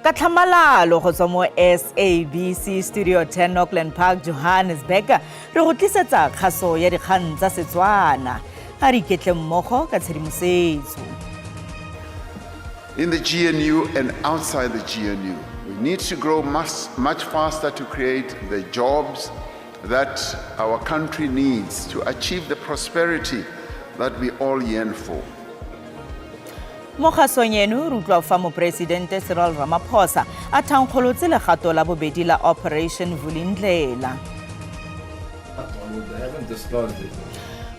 Ka tlhamalalo go tswa mo SABC Studio 10 Auckland Park, Johannesburg, re go tlisetsa kgaso ya dikgang tsa Setswana. A re iketle mmogo ka tshedimosetso. In the GNU and outside the GNU, we need to grow much, much faster to create the jobs that our country needs to achieve the prosperity that we all yearn for. Mo kgasong eno re utlwa fa Moporesidente Cyril Ramaphosa a thankgolotse legato la bobedi la Operation Vulindlela.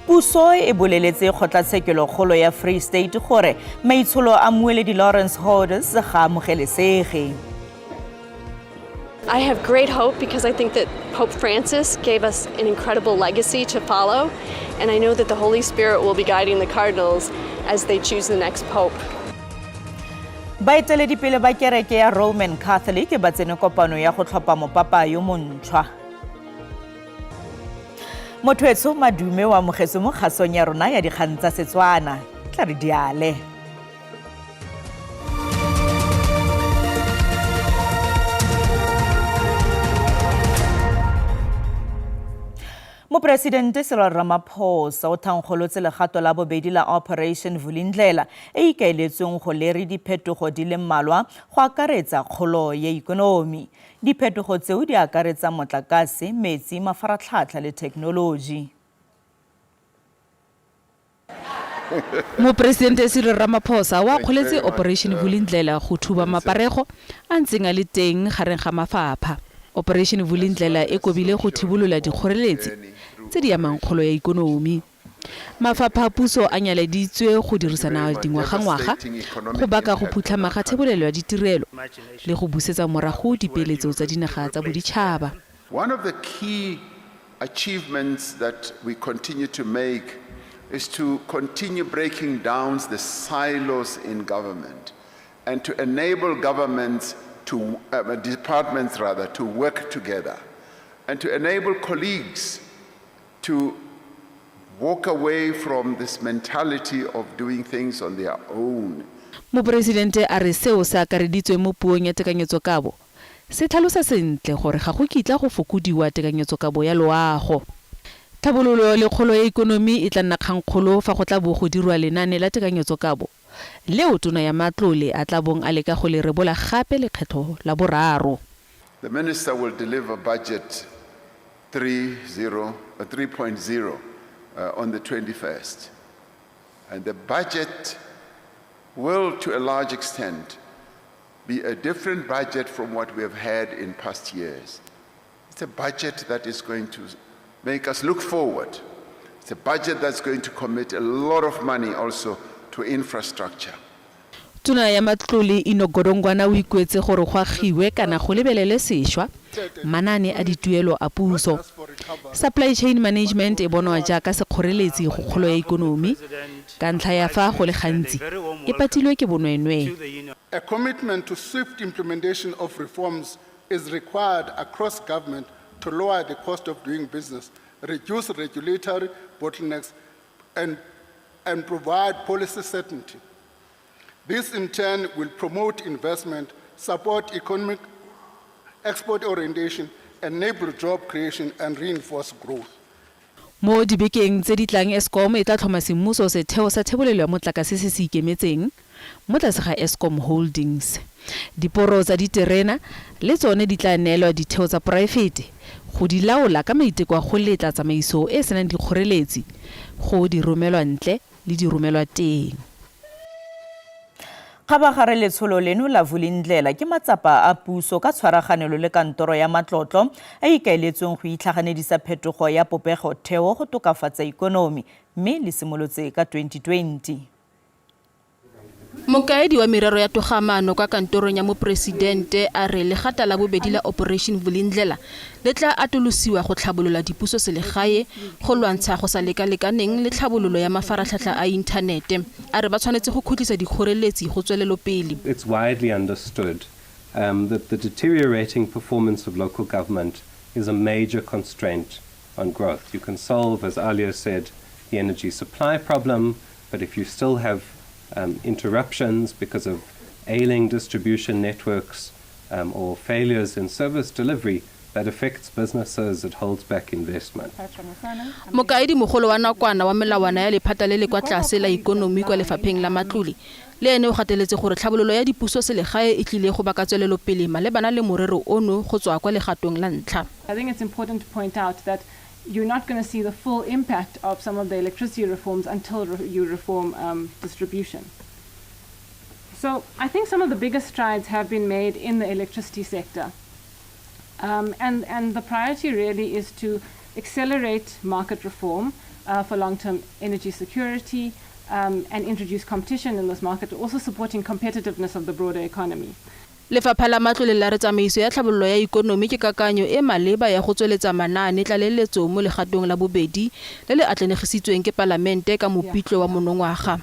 Puso e boleletse kgotlatshekelokgolo ya Free State gore maitsholo a mmueledi Lawrence Hodes ga amogelesege. I have great hope because I think that Pope Francis gave us an incredible legacy to follow, and I know that the Holy Spirit will be guiding the cardinals as they choose the next pope. Baeteledipele ba kereke ya Roman Catholic ba tsene kopano ya go tlhopha mopapa yo montšhwa. Motho etsho madume o amogetswe mo kgasong ya rona ya dikgang tsa Setswana. Tla re diale. Moporesidente Cyril Ramaphosa o thankgolotse legato la bobedi la Operation Vulindlela e e ikaeletsweng go lere diphetogo di le mmalwa go akaretsa kgolo ya ikonomi. Diphetogo tseo di akaretsa motlakase, metsi, mafaratlhatlha le thekenoloji. Moporesidente Cyril Ramaphosa o akgoletse Operation Vulindlela go thuba maparego a ntseng a le teng gareng ga mafapha. Operation Vulindlela e kobile go thibolola dikgoreletsi tse di amang kgolo ya ikonomi. Mafapha a puso a nyaleditswe go dirisana dingwagangwaga go baka go phutlhama ga thebolelo ya ditirelo le go busetsa morago dipeeletso tsa dinaga tsa boditšhaba. One of the key achievements that we continue to make is to continue breaking down the silos in government and to enable governments to, departments rather, to work together and to enable colleagues to walk away from this mentality of doing things on their own. Moporesidente a re seo se akareditsweng mo puong ya tekanyetsokabo se tlhalosa sentle gore ga go kitla go fokodiwa tekanyetsokabo ya loago. Tlhabololo le kgolo ya ikonomi e tla nna kgangkgolo fa go tla bo go dirwa lenaane la tekanyetsokabo leo Tona ya Matlole a tla bong a leka go le rebola gape lekgetlho la boraro. The minister will deliver budget 3.0 3.0 on the 21st. And the budget will, to a large extent, be a different budget from what we have had in past years. It's a budget that is going to make us look forward. It's a budget that's going to commit a lot of money also to infrastructure. Tona ya Matlole Enoch Godongwana o ikuetse gore go agiwe kana go lebelelwe sešwa manaane a dituelo a puso. Supply chain management e bonwa jaaka sekgoreletsi go kgolo ya ikonomi ka ntlha ya fa go le gantsi e patilwe ke bonweenwee. A commitment to swift implementation of reforms is required across government to lower the cost of doing business, reduce regulatory bottlenecks, and provide policy certainty. This in turn will promote investment, support economic export orientation, enable job creation, and reinforce growth. Mo dibekeng tse di tlang Eskom e tla tlhoma semmuso setheo sa thebolelo ya motlakase se se ikemetseng mo tlase ga Eskom Holdings. Diporo tsa diterena le tsone di tla neelwa ditheo tsa poraefete go di laola ka maiteko a go letla tsamaiso e e senang dikgoreletsi go diromelwantle le diromelwateng. Kgabagare letsholo leno la Vulindlela ke matsapa a puso ka tshwaraganelo le kantoro ya matlotlo a ikaeletsweng go itlhaganedisa phetogo ya popegotheo go tokafatsa ikonomi mme le simolotse ka 2020. Mokaedi wa merero ya togamaano kwa kantorong ya moporesidente a re legata la bobedi la Operation Vulindlela le tla atolosiwa go tlhabolola dipuso selegae, go lwantsha go sa lekalekaneng le tlhabololo ya mafaratlhatlha a inthanete. A re ba tshwanetse go khutlisa dikgoreletsi go tswelelopele. It's widely understood that the deteriorating performance of local government is a major constraint on growth. You can solve, as Alia said, the energy supply problem, but if you still have interruptions because of ailing distribution networks, or failures in service delivery that affects businesses, it holds back investment. Mokaedi mogolo wa nakwana wa melawana ya lephata le le kwa tlase la ikonomi kwa lefapheng la matlole le ene o gateletse gore tlhabololo ya dipuso selegae e tlile go baka tswelelopele malebana le morero ono go tswa kwa legatong la ntlha. I think it's important to point out that you're not going to see the full impact of some of the electricity reforms until you reform distribution. So I think some of the biggest strides have been made in the electricity sector. And the priority really is to accelerate market reform for long-term energy security and introduce competition in this market, also supporting competitiveness of the broader economy. Lefapha la matlole la re tsamaiso ya tlhabololo ya ikonomi ke kakanyo e maleba ya go tsweletsa manaane tlaleletso mo legatong la bobedi le le atlenegisitsweng ke palamente ka Mopitlwe wa monongwaga.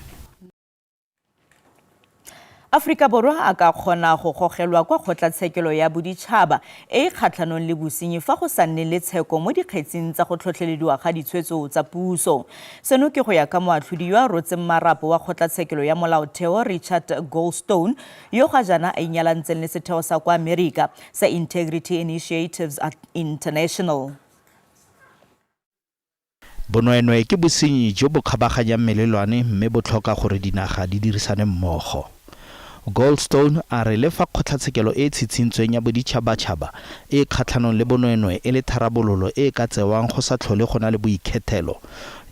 Aforika Borwa a ka kgona go gogelwa kwa kgotlatshekelo ya boditšhaba e e kgatlhanong le bosenyi fa go sa nne le tsheko mo dikgetsing tsa go tlhotlhelediwa ga ditshwetso tsa puso. Seno ke go ya ka moatlhodi yo a rotseng marapo wa kgotlatshekelo ya molaotheo Richard Goldstone, yo ga jaana a inyalantseng le setheo sa kwa Amerika sa Integrity Initiatives International. Bonweenwee ke bosenyi jo bo kgabaganyang melelwane mme bo tlhoka gore dinaga di dirisane mmogo. Goldstone a re le fa kgotlatshekelo e e tshitshintsweng ya boditšhabatšhaba e e kgatlhanong le bonweenwee e le tharabololo e e ka tsewang go sa tlhole go na le boikgethelo,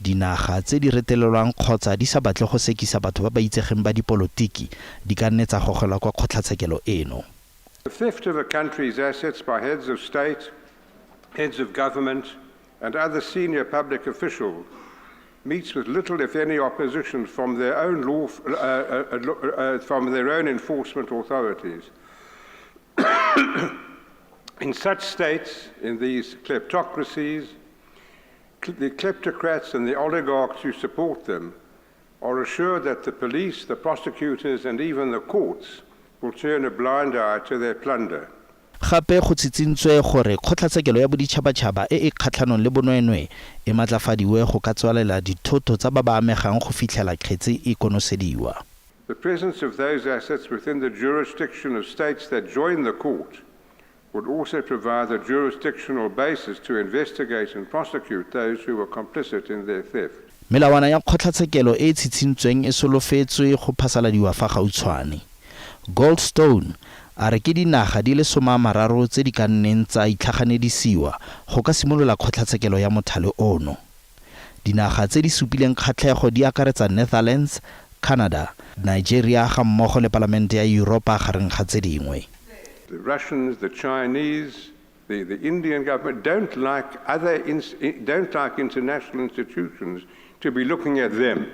dinaga tse di retelelwang kgotsa di sa batle go sekisa batho ba ba itsegeng ba dipolotiki di ka nne tsa gogelwa kwa kgotlatshekelo eno. The theft of a country's assets by heads of state, heads of government, and other senior public officials meets with little, if any, opposition from their own law, from their own enforcement authorities. In such states, in these kleptocracies, the kleptocrats and the oligarchs who support them are assured that the police, the prosecutors, and even the courts will turn a blind eye to their plunder. Gape go tshitsintswe gore kgotlatshekelo ya boditšhabatšhaba e e kgatlhanong le bonweenwee e matlafadiwe go ka tswalela dithoto tsa ba ba amegang go fitlhela kgetse e konosediwa. The presence of those assets within the jurisdiction of states that join the court would also provide a jurisdictional basis to investigate and prosecute those who were complicit in their theft. Melawana ya kgotlatshekelo e e tshitshintsweng e solofetswe go phasaladiwa fa gautshwane. Goldstone a re ke dinaga di le 30 tse di ka nneng tsa itlhaganedisiwa go ka simolola kgotlatshekelo ya mothale ono. Dinaga tse di supileng kgatlhego di akaretsa Netherlands, Canada, Nigeria ga mmogo le Palamente ya Yuropa gareng ga tse dingwe. The Russians, the Chinese, the Indian government don't like international institutions to be looking at them.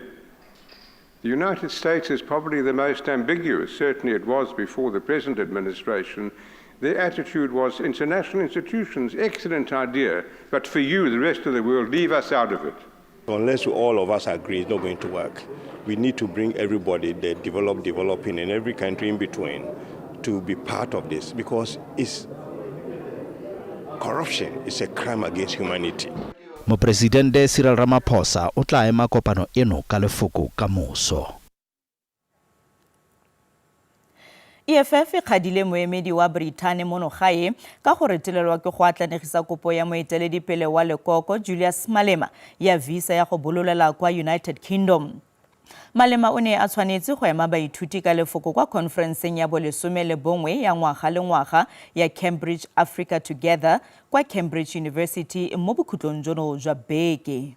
The United States is probably the most ambiguous, certainly it was before the present administration. Their attitude was international institutions, excellent idea, but for you, the rest of the world, leave us out of it. Unless all of us agree, it's not going to work. We need to bring everybody, the developed, developing, and every country in between, to be part of this, because it's corruption is a crime against humanity. Moporesidente Cyril Ramaphosa o tla ema kopano eno ka lefoko ka moso. EFF e kgadile moemedi wa Britain mono gae ka go retelelwa ke go atlanegisa kopo ya moeteledipele wa lekoko Julius Malema ya visa ya go bololela kwa United Kingdom. Malema o ne a tshwanetse go ema baithuti ka lefoko kwa khonferenseng ya bolesome le bongwe ya ngwaga le ngwaga ya Cambridge Africa Together kwa Cambridge University mo bokhutlong jono jwa beke.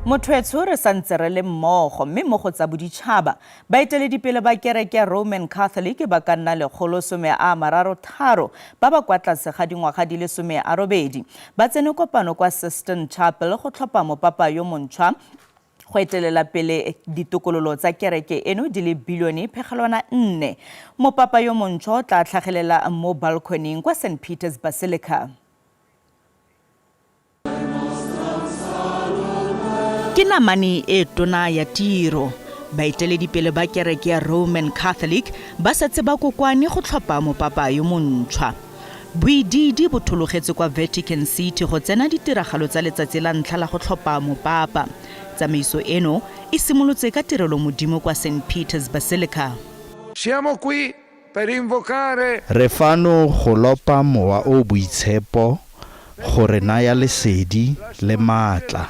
Motho re santse re le mmogo mme mo go tsa boditšhaba baeteledipele ba kereke ya Roman Catholic ba ka nna 133 ba ba kwa tlase ga dingwaga di le 18 ba tsene kopano kwa Sistine Chapel go tlhopha mopapa yo montšhwa go etelela pele ditokololo tsa kereke eno di le bilione phegelwana 4. Mopapa yo montšhwa o tla tlhagelela mo balconing kwa St Peter's Basilica. Ke namane e tona ya tiro. Baeteledipele ba kereke ya Roman Catholic ba setse ba kokwane go tlhopha mopapa yo montšhwa. Boidiidi bo thologetse kwa Vatican City go tsena ditiragalo tsa letsatsi la ntlha la go tlhopha mopapa. Tsamaiso eno e simolotse ka tirelo modimo kwa St. Peter's Basilica. Siamo qui per invocare Re fano go lopa Mowa o o Boitshepo go re naya lesedi le maatla,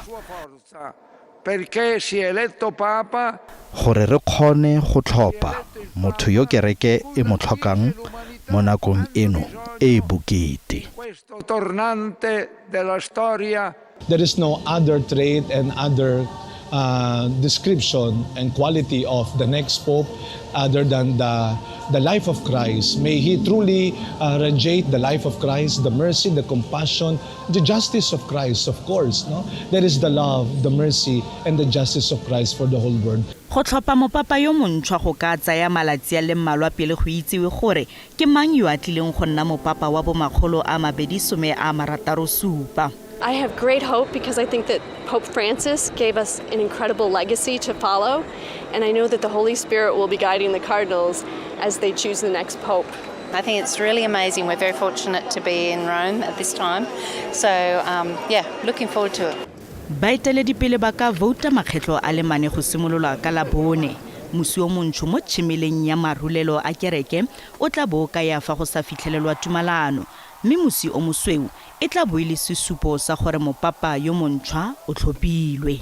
perché sia eletto Papa gore re kgone go tlhopha motho yo kereke e mo tlhokang mo nakong eno e e bokete. questo tornante della storia. There is no other trait and other description and quality of the next Pope other than the life of Christ. May he truly radiate the life of Christ, the mercy, the compassion, the justice of Christ, of course. No? There is the love, the mercy, and the justice of Christ for the whole world. Go tlhopha mopapa yo montšhwa go ka tsaya malatsi a le mmalwa pele go itsiwe gore ke mang yo a tlileng go nna mopapa wa bomakgolo a 267. I have great hope because I think that Pope Francis gave us an incredible legacy to follow, and I know that the Holy Spirit will be guiding the cardinals as they choose the next pope. I think it's really amazing. We're very fortunate to be in Rome at this time. So, looking forward to it. Baeteledipele ba ka vouta makgetlo a le mane go simolola ka Labone. Mosi o montsho mo tšhemeleng ya marulelo a kereke o tla bo o kaya fa go sa fitlhelelwa tumalano, mme mosi o mosweu e tla bo e le sesupo sa gore mopapa yo montšhwa o tlhophilwe.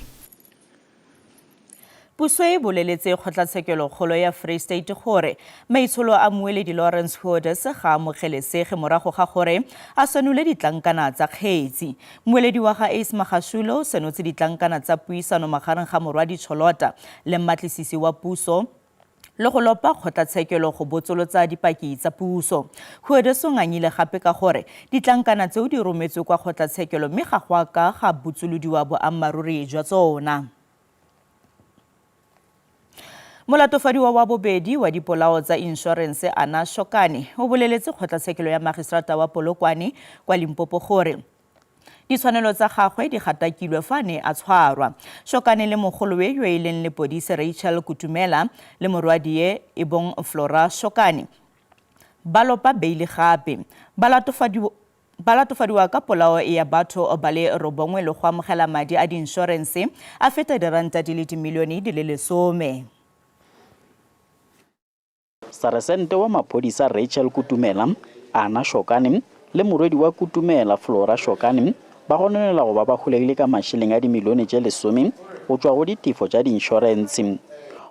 Puso e boleletse kgotlatshekelokgolo ya Free State gore maitsholo a mmueledi Lawrence Hodes ga amogelesege morago ga gore a senole ditlankana tsa kgetsi. Mmueledi wa ga Ace Magashule o senotse ditlankana tsa puisano magareng ga Morwadi Cholota le mmatlisisi wa puso le go lopa kgotlatshekelo go botsolotsa dipaki tsa puso. Hodes o ngangile gape ka gore ditlankana tseo di rometswe kwa kgotlatshekelo mme ga go a ka ga botsolodiwa boammaaruri jwa tsona. Molatofadiwa wa bobedi wa dipolao tsa inšorense Anna Shokane o boleletse kgotlatshekelo ya magistrata wa Polokwane kwa Limpopo gore ditshwanelo tsa gagwe di gatakilwe fa a ne a tshwarwa. Shokane le mogolowe yo e leng lepodisi Rachel Kutumela le morwadie e bong Flora Shokane ba lopa beile gape. Ba latofadiwa ka polao ya batho ba le 9 le go amogela madi a diinšorense a feta diranta di le dimilione di le 10. Saresente wa maphodisa Rachel Kutumela, Anna Shokane le morwedi wa Kutumela Flora Shokane ba gononela go ba ba holegile ka mašeleng a dimilione tše 10 go tšwa go ditefo tša diinšorense.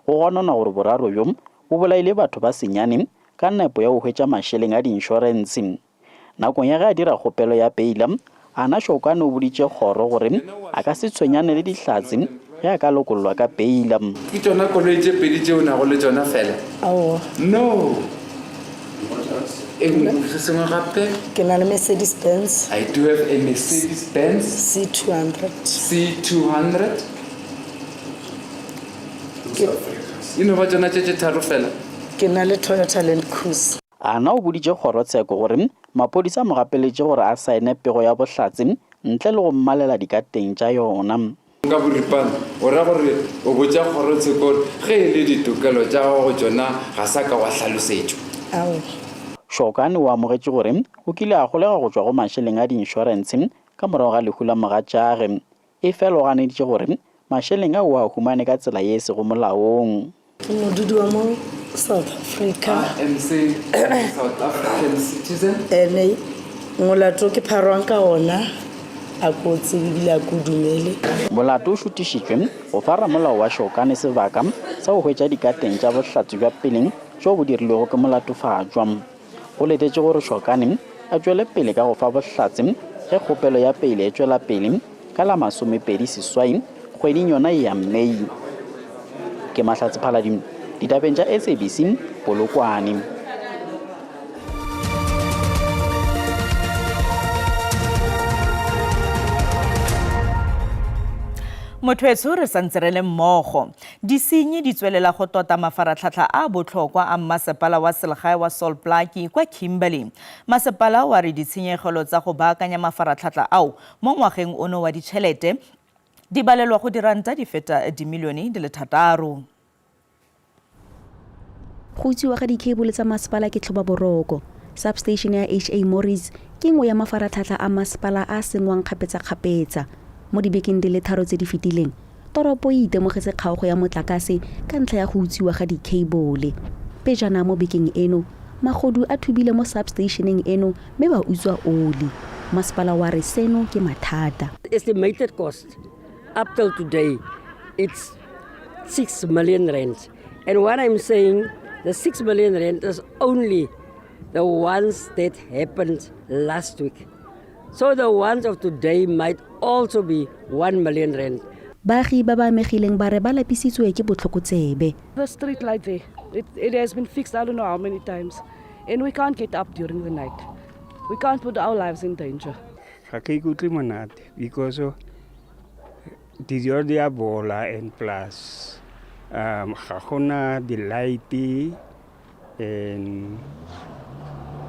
Go gonona gore boraro bjo bo bolaile batho ba senyane ka nepo ya go hwetša mašeleng a diinšorense. Nakong ya ge a dira kgopelo ya peila, Anna Shokane o boditše kgoro gore a ka se tshwenyane le dihlatse ge a ka lokollwa ka peila. Ke tšona koloi tše pedi tšeo o nago le tšona fela? Aowa. No. Se sengwe gape? Ke na le Mercedes Benz. I do have a Mercedes Benz. C200. C200. E no ba tšona tše tše tharo fela? Ke na le Toyota Land Cruiser. Anna o boditše kgorotsheko gore maphodisa a mo gapeletše gore a saene pego ya bohlatse ntle le go mmalela dikateng tša yona. Ka boripana, o ra gore o botša kgorotsheko gore ge e le ditokelo tša gago tšona ga sa ka wa hlalosetšwa? Aowa. Shokane o amogetše gore o kile a golega go tšwa go mašeleng a diinšorense ka morago ga lehu la mogatšage. Efela o ganeditše gore mašeleng ao a humane ka tsela ye e sego molaong. Ke modudi wa mo South Africa. I am South African citizen. Ene molato ke pharwang ka ona a ko tsebe ebile a ko dumele. Molato o šutišitšwe go fa ramolao wa Shokane sebaka sa go hwetša dikateng tša bohlatse bja peleng tšeo bo dirilwego ke molatofatšwa. Go letetše gore Shokane a tšwele pele ka go fa bohlatse ge kgopelo ya peile e tšwela pele ka la 28 kgweding yona ya Mei. Ke Mahlatse Phaladi, ditabeng tša SABC, Polokwane. Motho etsho re santse re le mmogo. Disenyi di tswelela go tota mafaratlhatlha a botlhokwa a mmasepala wa selegae wa Sol Plaatje kwa Kimberley. Masepala wa re ditshenyegelo tsa go baakanya mafaratlhatlha ao mo ngwageng ono wa ditšhelete di balelwa go diranta di feta dimilione di le 6. Go utswiwa ga dikheibole tsa masepala ke tlhoba boroko. Substation ya HA Morris ke nngwe ya mafaratlhatlha a masepala a sengwang kgapetsa-kgapetsa. Mo dibekeng di le 3 tse di fetileng, Toropo e itemogetse kgaogo ya motlakase ka ntlha ya go utswiwa ga dikheibole. Pejana mo bekeng eno, magodu a thubile mo substationeng eno mme ba utswa oli. Masepala wa re seno ke mathata. Estimated cost up till today, it's 6 million rand. And what I'm saying, the 6 million rand is only the ones that happened last week. So the ones of today might also be 1 million rand. Baagi ba ba amegileng ba re ba lapisitswe ke botlhokotsebe. The street light there, it has been fixed I don't know how many times. And we can't get up during the night. We can't put our lives in danger. Ga ke ikutlwe monate because dijo di a bola and plus ga gona di-light and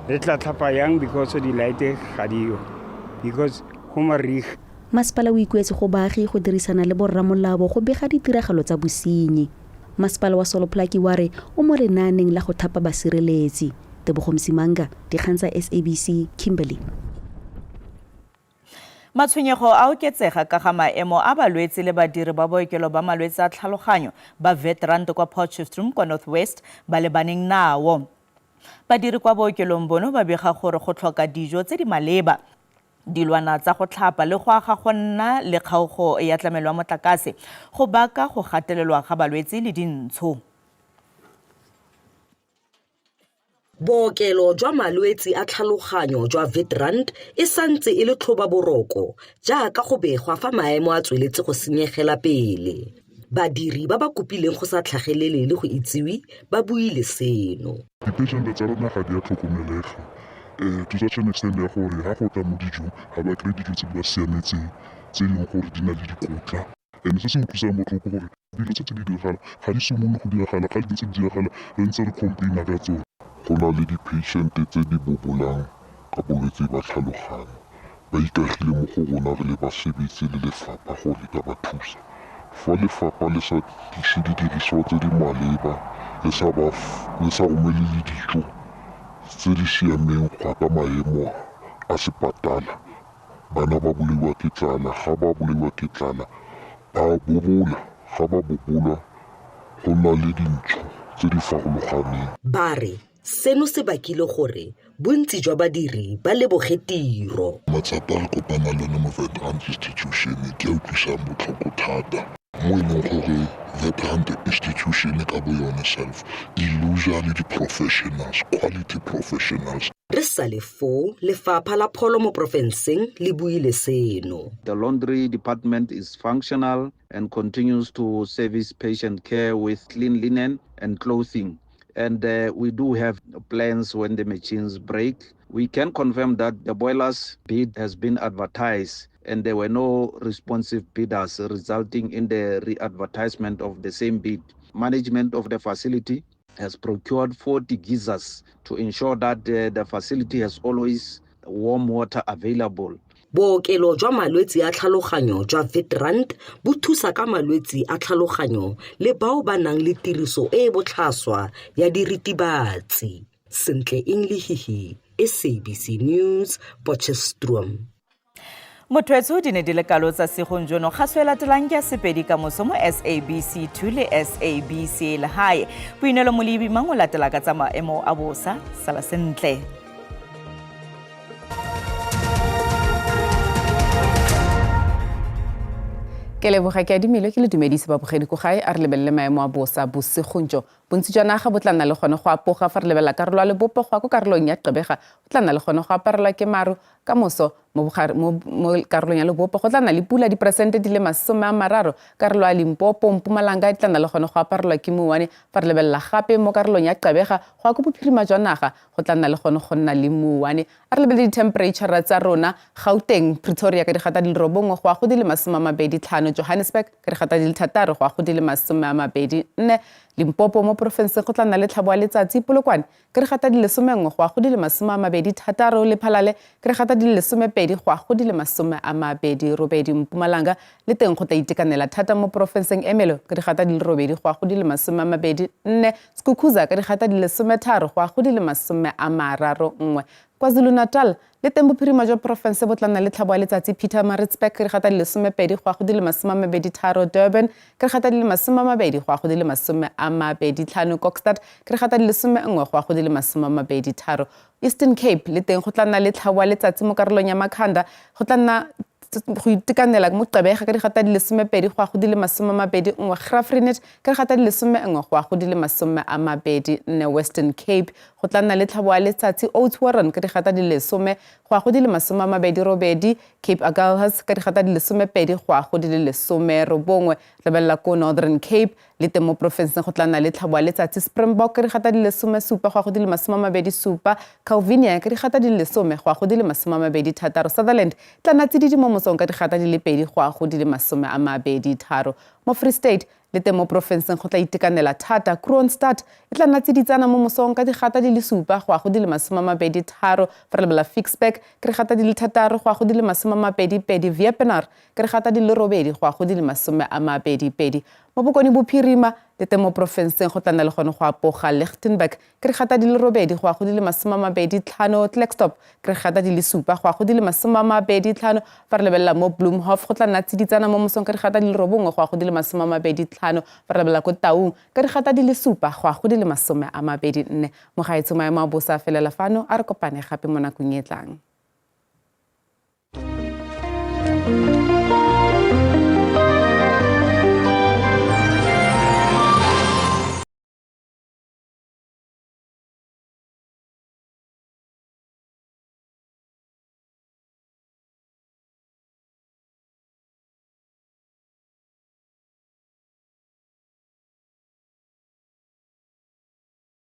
re tla tlhapa yang because di-light ga diyo because go mariga. Masepala o ikuetse go baagi go dirisana le borramolao go bega ditiragalo tsa bosenyi. Masepala wa Sol Plaatje wa re o mo lenaaneng la go thapa basireletsi. Tebogo Msimanga, Dikgang tsa SABC, Kimberley. Matshwenyego a oketsega ka ga maemo a balwetse le badiri ba bookelo ba malwetse a tlhaloganyo ba Vetrand kwa Potchefstroom kwa North West ba lebaneng nao. Badiri kwa bookelong bono ba bega gore go tlhoka dijo tse di maleba, dilwana tsa go tlhapa le go aga go nna le kgaogo ya tlamelo ya motlakase go baka go gatelelwa ga balwetse le dintsho. Bookelo jwa malwetse a tlhaloganyo jwa Witrand e santse e le tlhobaboroko jaaka go begwa fa maemo a tsweletse go senyegela pele. Badiri ba ba kopileng go sa tlhagelele le go itsiwe ba buile seno. Dipatient tsa rona ga di a tlhokomelega to such an extent ya gore ga go tla mo dijong ga ba kry-e dijo tse di ba siametseng tse e leng gore di na le dikotla. And se se utlwisang botlhoko gore dilo tse tse di diragala ga di simolole go diragala, ga di ntse di diragala re ntse re complaina ka tsone. Go na le di-patient tse di bobolang ka bolwetse ba tlhaloganyo, ba ikaegile mo go rona re le basebetsi le lefapha go leka ba thusa. Fa lefapha le sa tlise didiriswa tse di maleba, le sa ba le sa romele le dijo tse di siameng go ya ka maemo a sepatala, bana ba bolaiwa ke tlala, ga ba bolaiwa ke tlala ba bobola, ga ba bobola go na le dintsho tse di farologaneng. Ba re seno se bakile gore bontsi jwa badiri ba leboge tiro. Matsapa a re kopanang le one mo Veterans Institution ke a utlwisang botlhoko thata mo e leng gore Veterans Institution ka bo yone self e loser le di-professionals, quality professionals. Re sale foo, Lefapha la Pholo mo porofenseng le buile seno. The laundry department is functional and continues to service patient care with clean linen and clothing. And we do have plans when the machines break. We can confirm that the boilers bid has been advertised and there were no responsive bidders, resulting in the re-advertisement of the same bid. Management of the facility has procured 40 geysers to ensure that the facility has always warm water available. Bookelo jwa malwetse a tlhaloganyo jwa Witrand bo thusa ka malwetse a tlhaloganyo le bao ba nang le tiriso e e botlhaswa ya diritibatsi. Sentle Inglehihi, SABC News, Potchefstroom. Motho di ne di le kalo tsa segong jono kgaso e latelang ke ya Sepedi ka moso mo SABC 2 le SABC Lehae. Boineelo Molebi mang o latela ka tsa maemo a bosa, sala sentle. Ke leboga ke adimile ke le dumedise babogedi ko gae a re lebelele maemo a bosa bosigong jo. Bontsi jwa naga bo tla nna le gone go apoga fa re lebelela karolo ya lebopo go ya ko karolong ya Gqeberha go tla nna le gone go aparelwa ke maru ka moso mo karolong ya lebopo go tla nna le pula diperesente di le 30. Karolo ya Limpopo, Mpumalanga e tla nna le gone go aparelwa ke mouwane fa re lebelela gape mo karolong ya Gqeberha go ya ko bophirima jwa naga go tla nna le gone go nna le mouwane. A re lebelele di-temperature tsa rona. Gauteng, Pretoria ka digata di le 9 go ya go di le 25, Johannesburg ka digata di le 6 go ya go di le 24, Limpopo mo porofenseng go tla nna le tlhabo ya letsatsi, Polokwane ka digata di le 11 go ya go di le 26, Lephalale ka digata di le 12 go ya go di le 28, Mpumalanga le teng go tla itekanela thata mo porofenseng Ermelo ka digata di le 8 go ya go di le 24, Skukuza ka digata di le 13 go ya go di le 31. KwaZulu-Natal le teng bophirima jwa porofense bo tla nna le tlhabo ya letsatsi Pietermaritzburg ka digata di le 12 go ya go di le 23, Durban ka digata di le 20 go ya go di le 25, Kokstad ka digata di le 11 go ya go di le 23. Eastern Cape le teng go tla nna le tlhabo ya letsatsi mo karolong ya Makhanda go tla nna go itekanela mo Gqeberha ka digata di le 12 go ya go di le 21, Graaff-Reinet ka digata di le 11 go ya go di le 24, Western Cape go tla nna le tlhabo ya letsatsi Oudtshoorn ka digata di le 10 go ya go di le 28, Cape Agulhas ka digata di le 12 go ya go di le 19. Lebelela ko Northern Cape Le teng mo porofenseng go tla nna le tlhabo ya letsatsi Springbok ka digata di le 17 go ya go di le 27, Calvinia ka digata di le 10 go ya go di le 26, Sutherland e tla nna tsididi mo mosong ka digata di le 2 go ya go di le 23. Mo Free State le teng mo porofenseng go tla itekanela thata, Kroonstad e tla nna tsiditsana mo mosong ka digata di le 7 go ya go di le 23, fa re lebelela Ficksburg ke digata di le 6 go ya go di le 22, Wepener ke digata di le 8 go ya go di le 22. Mo Bokone Bophirima le teng mo porofenseng go tla nna le gone go apoga Lichtenburg ke digata di le 8 go ya go di le 25, Klerksdorp ke digata di le 7 go ya go di le 25, fa re lebelela mo Bloemhof go tla nna tsiditsana mo mosong ka digata di le 9 go ya go di le 25, fa re lebelela ko Taung ka digata di le 7 go ya go di le 24. Mogaetsho maemo a bosa a felela fano, a re kopane gape mo nakong e tlang.